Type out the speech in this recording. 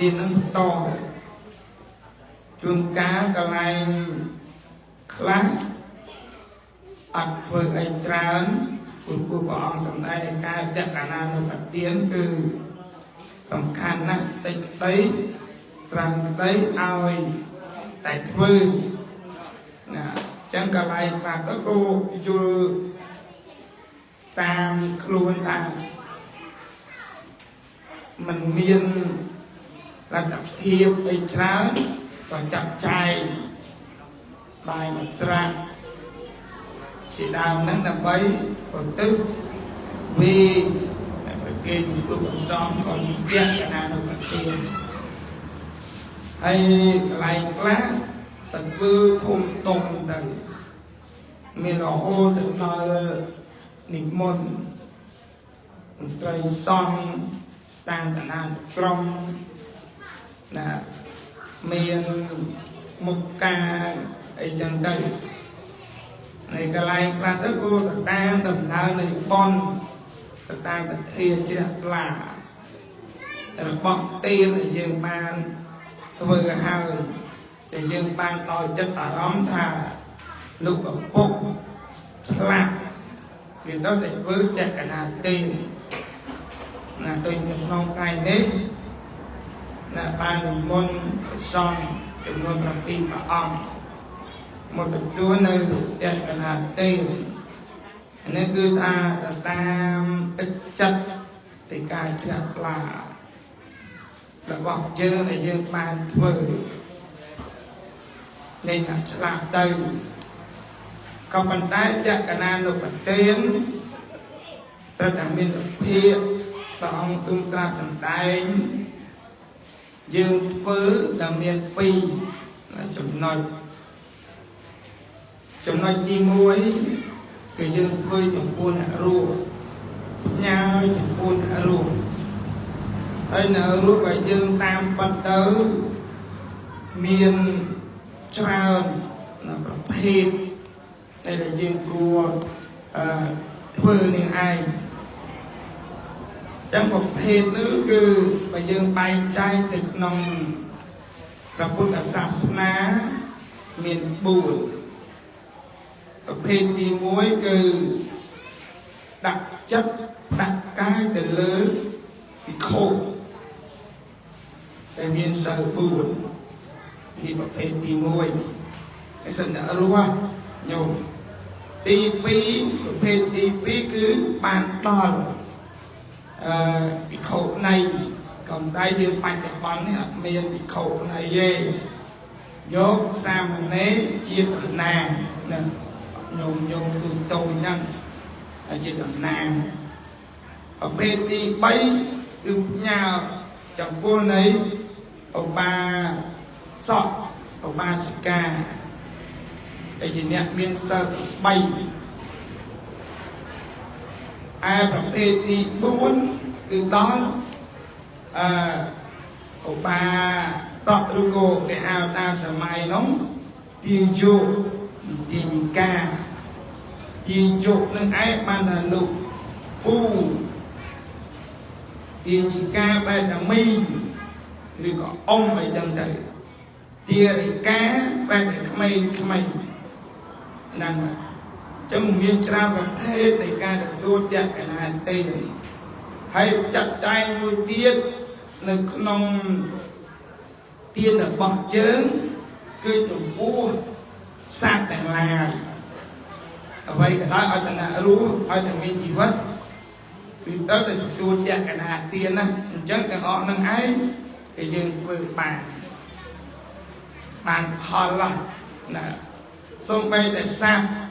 ទាននឹងបន្តជួនកាលកន្លែងខ្លះអត់ធ្វើអីច្រើនព្រោះព្រះអង្គសម្ដែងในការតក្កណានុបទានគឺសំខាន់ណាស់តិចក្តីស្រាំងក្តីឲ្យតែធ្វើណាចឹងកន្លែងខ្លះទៅក៏យល់តាមខ្លួនថាมันមានលទ្ធភាពអីច្រើនក៏ចាត់ចែងបាយមួយស្រាក់ជាដើមហ្នឹងដើម្បីប្រទិសវីប្រគេនពុទ្ធសង្ឃក៏និយកណានុប្រទានហើយកន្លែងខ្លះទៅធ្វើធំដុំទៅមានរហូតទៅដល់និមន្តមន្ត្រីសង្ឃតាមកណានក្រុមណាមានមុខការអីចឹងទៅនៃកន្លែងខ្លះទៅគួរទៅតាមដំណើរនៃប៉ុនទៅតាមទធាជ្រះថ្លារបស់ទានដែលយើងបានធ្វើហើយដែលយើងបានដោយចិត្តអារម្មណ៍ថាលោកឪពុកស្លាប់វាទៅតែធ្វើតក្កណាទានណាដូចនៅក្នុងថ្ងៃនេះណាបាននិមន្តព្រះសង្ឃចំនួន7ព្រះអង្គមកទទួលនៅតក្កណាទាននេះគឺថាទៅតាមទឹកចិត្តនៃការជ្រះថ្លារបស់យើងដែលយើងបានធ្វើនៃអ្នកឆ្លាប់ទៅក៏ប៉ុន្តែតក្កណានុបទានត្រូវតែមានភាពព្រះអង្គទ្រង់ត្រាស់សម្ដែងយើងធ្វើដែលមានពីរចំណុចចំណុចទី1គឺយើងធ្វើចំពោះអ្នករស់ផ្ញើចំពោះអ្នករស់ហើយអ្នករស់បើយើងតាមបាត់ទៅមានច្រើនប្រភេទដែលយើងគួរធ្វើនេះឯងចឹងប្រភេទនេះគឺបើយើងបែងចែកទៅក្នុងព្រះពុទ្ធសាសនាមាន4ប្រភេទទី1គឺដាក់ចិត្តដាក់កាយទៅលើភិក្ខុដែលមានសិល4នេះប្រភេទទី1ហើយសិនអ្នករស់ញោមទី2ប្រភេទទី2គឺបានដល់ភិក្ខុនៃកំតែយើងបច្ចុប្បន្ននេះអត់មានភិក្ខុនៃទេយកសាមណេរជាតំណាងណាញោមញោមទូតូចហ្នឹងហើយជាតំណាងប្រភេទទី3គឺផ្ញើចំពោះនៃឧបាសកឧបាសិកាដែលជាអ្នកមានសិល3ឯប្រភេទទី4គឺដល់ឧបាតកឬក៏គេហៅថាសម័យនោះទាយកទាយិកាទាយកនឹងឯងបានថាលោកពូទាយិកាបែបថាមីងឬក៏អ៊ំអីចឹងទៅទារិកាបែបតែក្មេងក្មេងហ្នឹងចឹងមានច្រើនប្រភេទនៃការទទួលតក្កណាទេហើយចាត់ចែងមួយទៀតនៅក្នុងទានរបស់យើងគឺចំពោះសត្វទាំងឡាយអ្វីក៏ដោយឲ្យតែអ្នករស់ឲ្យតែមានជីវិតគឺត្រូវតែទទួលតក្កណាទានណាអញ្ចឹងទាំងអស់នឹងឯងគឺយើងធ្វើបានបានផលណាសំបីតែសត្វ